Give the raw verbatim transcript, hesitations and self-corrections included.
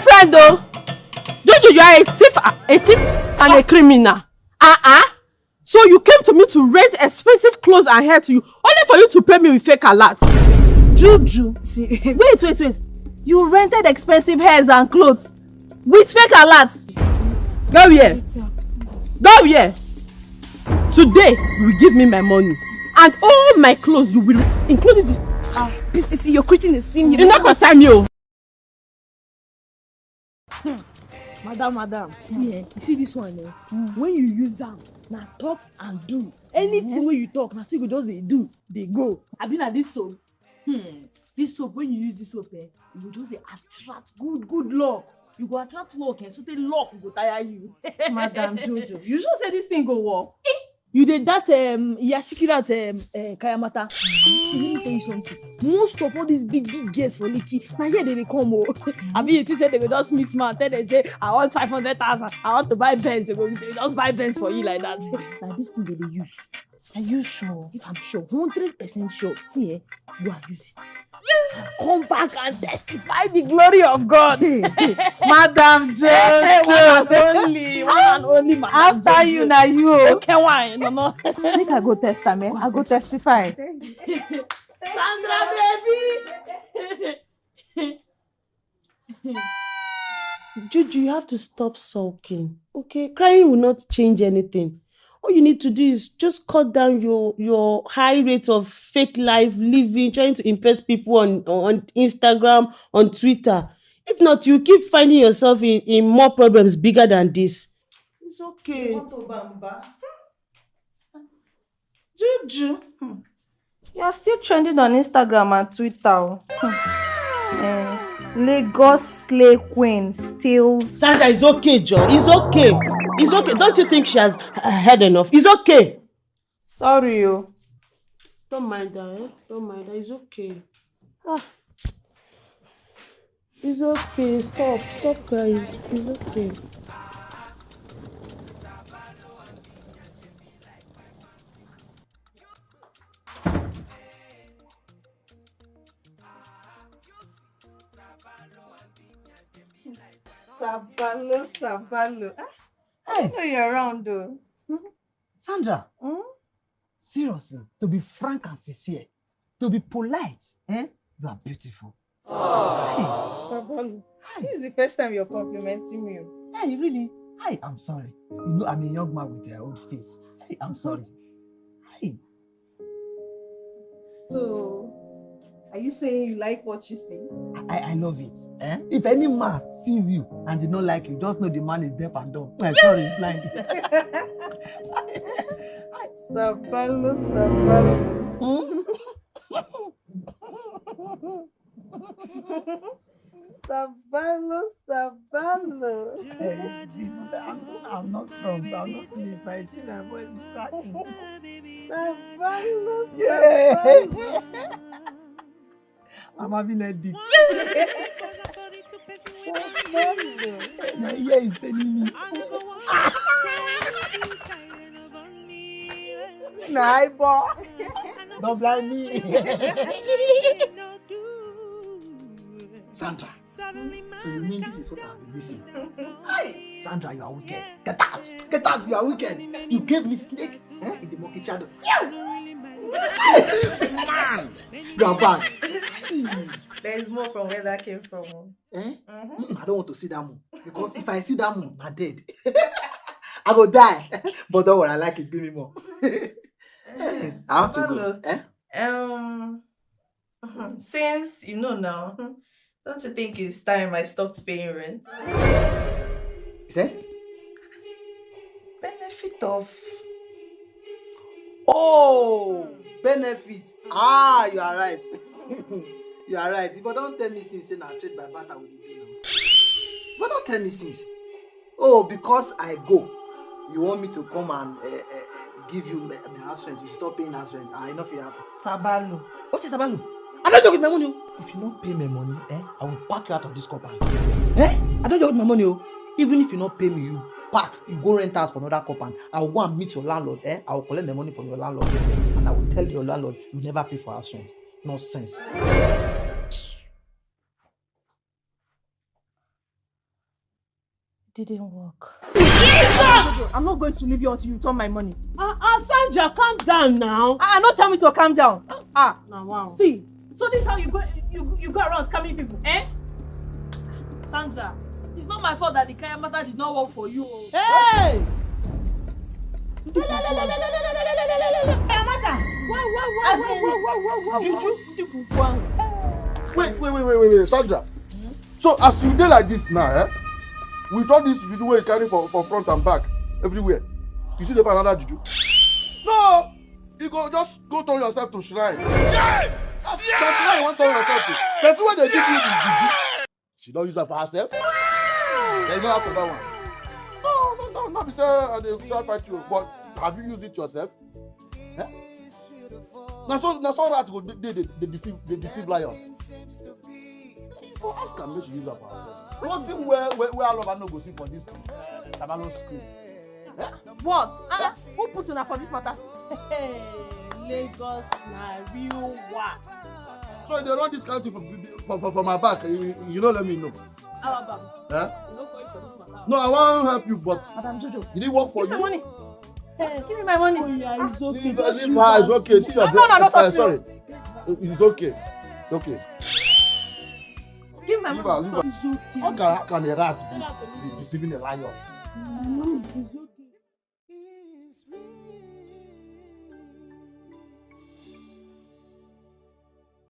Friend o, Juju, you are a thief, a thief and a criminal. Uh-uh. So you came to me to rent expensive clothes and hair to you, only for you to pay me with fake alert. Juju, see, wait, wait, wait. You rented expensive hairs and clothes with fake alert. Go where? Go where? Today, you will give me my money and all my clothes. You will, including this. Ah, P C C, you're creating a scene. You no concern me o. Hmm. Madam, madam, see, eh, you see this one, eh? When you use am, na talk and do. Anything wey you talk, na so you go just dey do, dey go. Abi na this soap? Hmm. This soap, when you use this soap, eh, you go just dey attract good, good luck. You go attract luck, eh, so the luck go tire you. Madam Jojo, you sure say this thing go work? Eh? You dey that, um, Yashikirat, um, uh, Kayamata. See, let me tell you something. Most of all these big, big girls for Lekki, na here they dey come o. Abi you think say they go just meet man, tell them say, "I want five hundred thousand, I want to buy Benz," they go, they just buy Benz for you like that. Na this thing they dey use. Are you sure? If I'm sure, hundred percent sure. See, eh, go and use it. Come back and testify the glory of God. Madam Jojo. One and only, one and only Madam After Jojo. You, na you o. Okay, why? No, no. Make I go test am, eh? I go testify. Sandra, baby. Juju, you have to stop sulking, okay? Crying will not change anything. All you need to do is just cut down your your high rate of fake life living, trying to impress people on on Instagram, on Twitter. If not, you keep finding yourself in, in more problems bigger than this. It's okay. You want to bamba? Juju, hmm. You are still trending on Instagram and Twitter o. Hmm. Eh, Lagos slay queen steals. Sandra, it's okay, Joe. It's okay. It's okay. Don't you think she has, uh, had enough? It's okay. Sorry o. Don't mind her, eh? Don't mind her. It's okay. Ah. It's okay. Stop. Stop crying. It's, it's okay. Sabalo, Sabalo. Ah, I didn't know you're around though. Sandra, hmm? Seriously, to be frank and sincere, to be polite, eh? You are beautiful. Hey. Sabalo, hi. This is the first time you're complimenting me o. Hey, really? Hi, I'm sorry. You know, I'm a young man with an old face. Hey, I'm sorry. Hi. So, are you saying you like what you see? I, I love it. Eh? If any man sees you and did not like you, just know the man is deaf and dumb. Eh, sorry, blind. Sabalo, Sabalo. Hmm? Sabalo, Sabalo. Hey, I'm, I'm not strong. I'm not too fine. See, my voice is cracking. Sabalo, yeah. Sabalo. I'm having a dick. Sabalo. My ear is paining me. Na eyeball. Don't blind me. Sandra, so you mean this is what I've been missing? Hi, Sandra, you are wicked. Get out. Get out, you are wicked. You gave me snake, eh, in the monkey shadow. Man, you are bad. There is more from where that came from. Eh? Mm-hmm. Mm, I don't want to see that moon. Because if I see that moon, I'm dead. I go die. But don't worry, I like it. Give me more. I have to go. Hello. Eh? Um, since you know now, don't you think it's time I stopped paying rent? You said? Benefit of. Oh, benefit. Ah, you are right. You are right. If you don't tell me since, say na trade by barter we dey do now. If you don't tell me since. Oh, because I go, you want me to come and, eh, eh, eh, give you my, my house rent? You stop paying house rent. I know if you happen. Sabalo. What is Sabalo? I don't joke with my money o. If you don't pay my money, eh, I will pack you out of this compound. Eh? I don't joke with my money o. Even if you not pay me, you pack, you go rent house for another compound. I will go and meet your landlord, eh? I will collect my money from your landlord, and I will tell your landlord you never pay for house rent. Nonsense. didn't work. Jesus! I'm not going to leave you until you return my money. Ah, ah, Sandra, calm down now. Ah, no tell me to calm down. Ah, Now, wow. See, so this is how you go you, you go around scamming people, eh? Sandra, it's not my fault that the Kaya matter did not work for you. Oh. Hey! Kaya matter. Why, why, why, why, why, why, why, why, why? Juju, ndị kwukwu ahụ. Wait, wait, wait, wait, wait, wait, Sandra. So as you dey like this now, eh? With all this juju wey you carry for, for front and back, everywhere, you still dey find another juju? No, you go just go turn yourself to shrine. Yeah! Na shrine you wan turn yourself to. Person wey dey give you the juju, she don use am for herself. Then you no ask for that one. No, no, no, no be say I dey try fight you, but have you used it yourself? Eh? Na so na so rat go dey dey dey deceive dey deceive lion. You for ask am make she use am for herself. Nothing wey wey wey Aloba no go see for this uh, Tabalon screen. What? Ah, who put una for this matter? Hey, Lagos na real wa. So you dey run this kind thing for for for, for my back. You, you no let me know. Alaba, Eh? you no go for this matter. No, I wan help you, but Madam Jojo, did it work for give me you? my money. Give me my money. Oh yeah, it's okay. Leave, leave her, it's okay. See your No, no, no, no, uh, touch me. Sorry. It's okay. It's okay. Give me my Leave her, money. leave her. How can, how can a rat be, be deceiving a lion? My money is